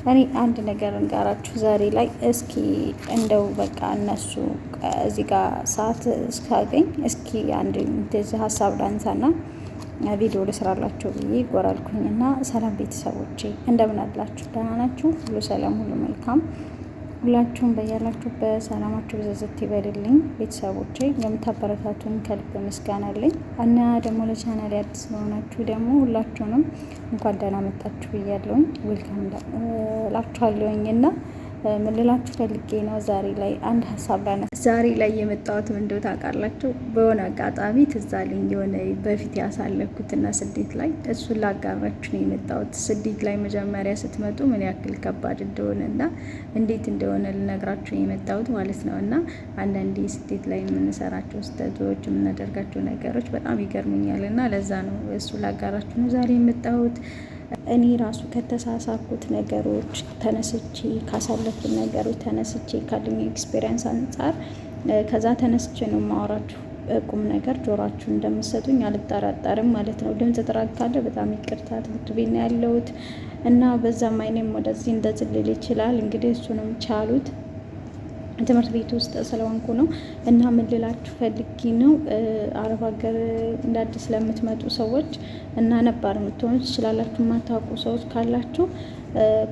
እኔ አንድ ነገር እንጋራችሁ ዛሬ ላይ እስኪ እንደው በቃ እነሱ እዚህ ጋር ሰዓት እስካገኝ እስኪ አንድ እንደዚህ ሀሳብ ላንሳና ቪዲዮ ልስራላችሁ ብዬ ጎራልኩኝ። እና ሰላም ቤተሰቦቼ እንደምን አላችሁ? ደህና ናችሁ? ሁሉ ሰላም፣ ሁሉ መልካም። ሁላችሁም በያላችሁበት ሰላማችሁ ብዝት ይበልልኝ። ቤተሰቦቼ የምታበረታቱኝ ከልብ ምስጋና አለኝ። እና ደግሞ ለቻናል አዲስ ለሆናችሁ ደግሞ ሁላችሁንም እንኳን ደህና መጣችሁ ብያለሁኝ። welcome እላችኋለሁኝ። እና ምን ልላችሁ ፈልጌ ነው ዛሬ ላይ አንድ ሀሳብ ላነሳ። ዛሬ ላይ የመጣሁት ምን እንደው ታውቃላችሁ፣ በሆነ አጋጣሚ ትዝ አለኝ የሆነ በፊት ያሳለፍኩትና ስደት ላይ እሱን ላጋራችሁ ነው የመጣሁት። ስደት ላይ መጀመሪያ ስትመጡ ምን ያክል ከባድ እንደሆነ እና እንዴት እንደሆነ ልነግራችሁ ነው የመጣሁት ማለት ነው። እና አንዳንዴ ስደት ላይ የምንሰራቸው ስህተቶች፣ የምናደርጋቸው ነገሮች በጣም ይገርሙኛል። እና ለዛ ነው እሱ ላጋራችሁ ነው ዛሬ የመጣሁት። እኔ ራሱ ከተሳሳኩት ነገሮች ተነስቼ፣ ካሳለፍኩት ነገሮች ተነስቼ፣ ካለኝ experience አንጻር ከዛ ተነስቼ ነው የማወራችሁ። ቁም ነገር ጆሯችሁ እንደምትሰጡኝ አልጠራጠርም ማለት ነው። ድምጽ ጥራት ካለ በጣም ይቅርታ። ትምህርት ቤት ነው ያለሁት እና በዛም አይኔም ወደዚህ እንደዚህ ሊል ይችላል። እንግዲህ እሱንም ቻሉት። ትምህርት ቤት ውስጥ ስለሆንኩ ነው። እና ምን ልላችሁ ፈልጌ ነው፣ አረብ ሀገር እንደ አዲስ ለምትመጡ ሰዎች እና ነባር የምትሆኑ ትችላላችሁ፣ የማታውቁ ሰዎች ካላችሁ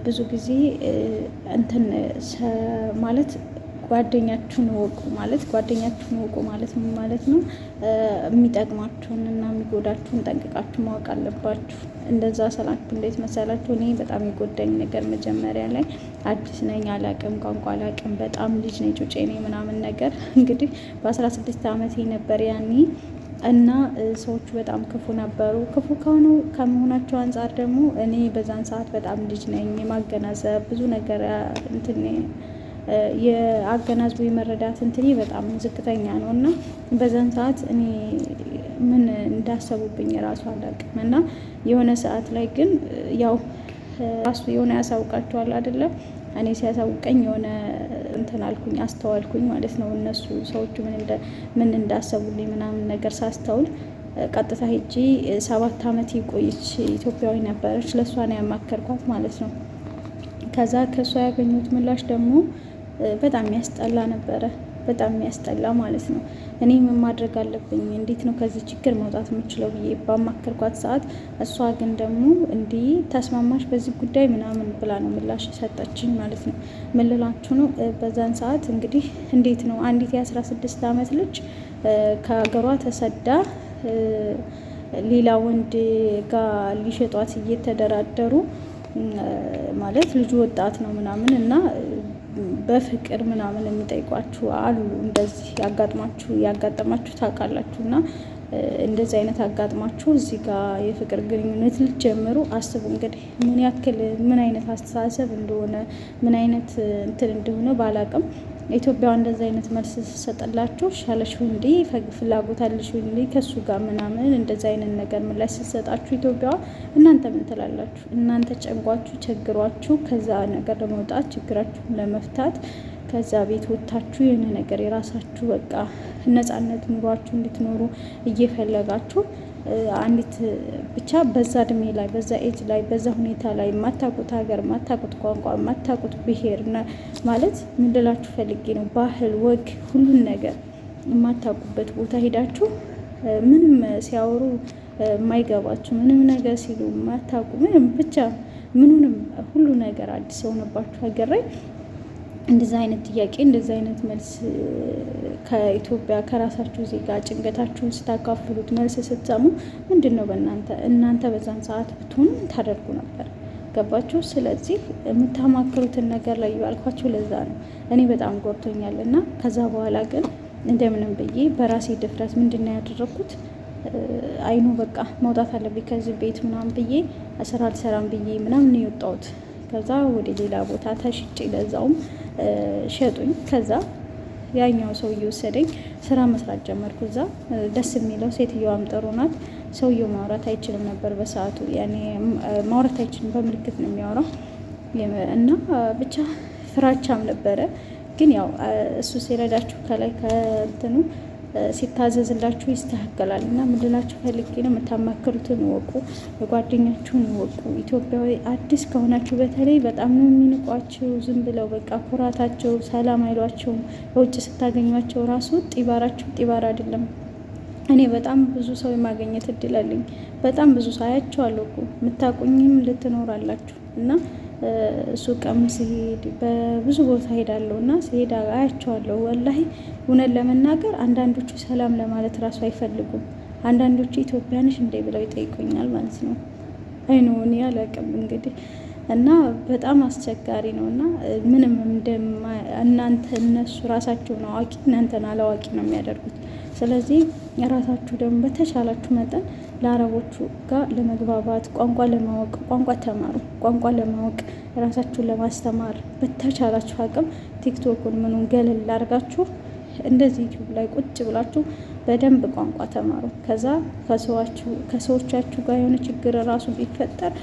ብዙ ጊዜ እንትን ማለት ጓደኛችሁን እወቁ ማለት፣ ጓደኛችሁን እወቁ ማለት ምን ማለት ነው? የሚጠቅማችሁን እና የሚጎዳችሁን ጠንቅቃችሁ ማወቅ አለባችሁ። እንደዛ ስላችሁ እንዴት መሰላችሁ? እኔ በጣም የጎዳኝ ነገር መጀመሪያ ላይ አዲስ ነኝ፣ አላቅም፣ ቋንቋ አላቅም፣ በጣም ልጅ ነኝ፣ ጩጬ ነኝ ምናምን ነገር። እንግዲህ በ16 አመቴ ነበር ያኔ። እና ሰዎቹ በጣም ክፉ ነበሩ። ክፉ ከሆኑ ከመሆናቸው አንጻር ደግሞ እኔ በዛን ሰዓት በጣም ልጅ ነኝ። የማገናዘብ ብዙ ነገር እንትን የአገናዝቦ የመረዳት እንትኔ በጣም ዝቅተኛ ነው። እና በዛን ሰዓት እኔ ምን እንዳሰቡብኝ ራሱ አላውቅም። እና የሆነ ሰዓት ላይ ግን ያው ራሱ የሆነ ያሳውቃቸዋል አይደለም፣ እኔ ሲያሳውቀኝ የሆነ እንትን አልኩኝ፣ አስተዋልኩኝ ማለት ነው። እነሱ ሰዎቹ ምን እንዳሰቡልኝ ምናምን ነገር ሳስተውል ቀጥታ ሄጄ 7 አመት የቆየች ኢትዮጵያዊ ነበረች፣ ለእሷ ነው ያማከርኳት ማለት ነው። ከዛ ከእሷ ያገኙት ምላሽ ደግሞ በጣም የሚያስጠላ ነበረ። በጣም የሚያስጠላ ማለት ነው። እኔ ምን ማድረግ አለብኝ፣ እንዴት ነው ከዚህ ችግር መውጣት የምችለው ብዬ ባማከርኳት ሰዓት እሷ ግን ደግሞ እንዲህ ተስማማሽ በዚህ ጉዳይ ምናምን ብላ ነው ምላሽ የሰጠችኝ ማለት ነው። ምን ልላችሁ ነው፣ በዛን ሰዓት እንግዲህ እንዴት ነው አንዲት የ16 አመት ልጅ ከሀገሯ ተሰዳ ሌላ ወንድ ጋር ሊሸጧት እየተደራደሩ፣ ማለት ልጁ ወጣት ነው ምናምን እና በፍቅር ምናምን የሚጠይቋችሁ አሉ። እንደዚህ ያጋጥማችሁ ያጋጠማችሁ ታውቃላችሁ። እና እንደዚህ አይነት አጋጥማችሁ እዚህ ጋር የፍቅር ግንኙነት ልትጀምሩ አስቡ። እንግዲህ ምን ያክል ምን አይነት አስተሳሰብ እንደሆነ፣ ምን አይነት እንትን እንደሆነ ባላቅም ኢትዮጵያ እንደዚህ አይነት መልስ ስትሰጥላችሁ ሻለሽ እንዴ፣ ፍላጎት አለሽ እንዴ ከሱ ጋር ምናምን እንደዚህ አይነት ነገር ምላሽ ስትሰጣችሁ ኢትዮጵያ እናንተ ምን ትላላችሁ? እናንተ ጨንቋችሁ ቸግሯችሁ ከዛ ነገር ለመውጣት፣ ችግራችሁን ለመፍታት ከዛ ቤት ወጥታችሁ የሆነ ነገር የራሳችሁ በቃ ነጻነት ኑሯችሁ እንድትኖሩ እየፈለጋችሁ አንዲት ብቻ በዛ እድሜ ላይ፣ በዛ ኤጅ ላይ፣ በዛ ሁኔታ ላይ የማታውቁት ሀገር፣ የማታውቁት ቋንቋ፣ የማታውቁት ብሄር፣ ማለት ምን ልላችሁ ፈልጌ ነው፣ ባህል፣ ወግ፣ ሁሉን ነገር የማታውቁበት ቦታ ሄዳችሁ ምንም ሲያወሩ የማይገባችሁ፣ ምንም ነገር ሲሉ የማታውቁ፣ ምንም ብቻ ምኑንም ሁሉ ነገር አዲስ የሆነባችሁ ሀገር ላይ እንደዚህ አይነት ጥያቄ፣ እንደዚህ አይነት መልስ ከኢትዮጵያ ከራሳችሁ ዜጋ ጭንቀታችሁን ስታካፍሉት መልስ ስትሰሙ ምንድን ነው በእናንተ፣ እናንተ በዛን ሰዓት ብትሆኑ ምን ታደርጉ ነበር? ገባችሁ? ስለዚህ የምታማክሩትን ነገር ላይ ያልኳችሁ ለዛ ነው። እኔ በጣም ጎድቶኛል። እና ከዛ በኋላ ግን እንደምንም ብዬ በራሴ ድፍረት ምንድን ነው ያደረግኩት? አይኑ በቃ መውጣት አለብኝ ከዚህ ቤት ምናምን ብዬ፣ ስራ አልሰራም ብዬ ምናምን ነው የወጣሁት። ከዛ ወደ ሌላ ቦታ ተሽጬ፣ ለዛውም ሸጡኝ። ከዛ ያኛው ሰው እየወሰደኝ ስራ መስራት ጀመርኩ። እዛ ደስ የሚለው ሴትየዋም ጥሩ ናት። ሰውየው ማውራት አይችልም ነበር በሰዓቱ፣ ያኔ ማውራት አይችልም፣ በምልክት ነው የሚያወራው። እና ብቻ ፍራቻም ነበረ። ግን ያው እሱ ሲረዳችሁ ከላይ ከእንትኑ ሲታዘዝላችሁ ይስተካከላል። እና ምንድላችሁ ፈልጌ ነው፣ የምታማክሩትን እወቁ፣ የጓደኛችሁን እወቁ። ኢትዮጵያዊ አዲስ ከሆናችሁ በተለይ በጣም ነው የሚንቋችሁ። ዝም ብለው በቃ ኩራታቸው ሰላም አይሏቸውም። በውጭ ስታገኟቸው ራሱ ጢባራችሁ ጢባር አይደለም። እኔ በጣም ብዙ ሰው የማገኘት እድል አለኝ። በጣም ብዙ ሰው አያቸዋለሁ እኮ የምታቁኝም ልትኖራላችሁ እና ሱቅም ሲሄድ በብዙ ቦታ ሄዳለሁ እና ሲሄድ አያቸዋለሁ። ወላሂ እውነት ለመናገር አንዳንዶቹ ሰላም ለማለት ራሱ አይፈልጉም። አንዳንዶቹ ኢትዮጵያንሽ እንዴ ብለው ይጠይቁኛል ማለት ነው። አይኖ እኔ አላውቅም እንግዲህ እና በጣም አስቸጋሪ ነው። እና ምንም እናንተ እነሱ ራሳቸውን አዋቂ እናንተን አላዋቂ ነው የሚያደርጉት። ስለዚህ ራሳችሁ ደግሞ በተቻላችሁ መጠን ለአረቦቹ ጋር ለመግባባት ቋንቋ ለማወቅ ቋንቋ ተማሩ። ቋንቋ ለማወቅ ራሳችሁን ለማስተማር በተቻላችሁ አቅም ቲክቶኩን ምኑን ገለል አድርጋችሁ እንደዚህ ዩቲዩብ ላይ ቁጭ ብላችሁ በደንብ ቋንቋ ተማሩ። ከዛ ከሰዎቻችሁ ጋር የሆነ ችግር ራሱ ቢፈጠር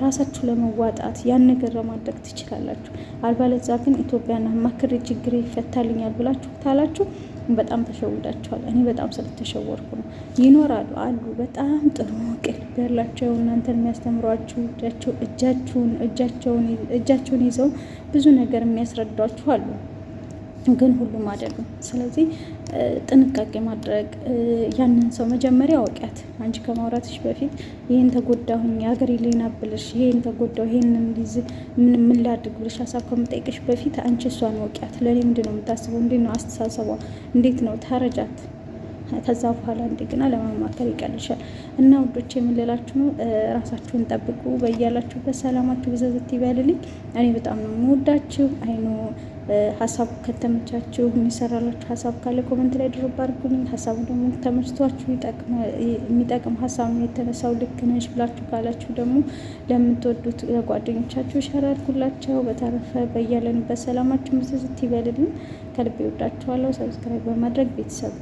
ራሳችሁ ለመዋጣት ያን ነገር ለማድረግ ትችላላችሁ። አልባለዛ ግን ኢትዮጵያን አማክሬ ችግር ይፈታልኛል ብላችሁ ታላችሁ በጣም ተሸውዳችኋል። እኔ በጣም ስለተሸወርኩ ነው። ይኖራሉ አሉ በጣም ጥሩ ቅልብ ያላቸው እናንተን የሚያስተምሯችሁ እጃቸውን ይዘው ብዙ ነገር የሚያስረዷችሁ አሉ። ግን ሁሉም አይደሉም። ስለዚህ ጥንቃቄ ማድረግ ያንን ሰው መጀመሪያ አውቂያት። አንቺ ከማውራትሽ በፊት ይህን ተጎዳሁኝ ሀገሬ ሌና ብለሽ ይህን ተጎዳሁ ይህን እንዲዝ ምን ምን ላድርግ ብለሽ ሀሳብ ከምጠይቅሽ በፊት አንቺ እሷን ወቂያት። ለእኔ ምንድን ነው የምታስበው? እንዴት ነው አስተሳሰቧ? እንዴት ነው ተረጃት። ከዛ በኋላ እንደገና ለማማከር ይቀልሻል። እና ውዶች የምንላችሁ ነው፣ ራሳችሁን ጠብቁ። በያላችሁበት ሰላማችሁ ብዝት ይበልልኝ። እኔ በጣም ነው የምወዳችሁ። አይኖ ሀሳቡ ከተመቻችሁ የሚሰራላችሁ ሀሳብ ካለ comment ላይ drop አድርጉልኝ። ሀሳቡ ደግሞ ተመችቷችሁ የሚጠቅም ሀሳብ ነው የተነሳው ልክ ነሽ ብላችሁ ካላችሁ ደግሞ ለምትወዱት ለጓደኞቻችሁ share አድርጉላቸው። በተረፈ በያለንበት ሰላማችሁ ብዝት ይበልልን። ከልቤ ወዳችኋለሁ። subscribe በማድረግ ቤተሰብ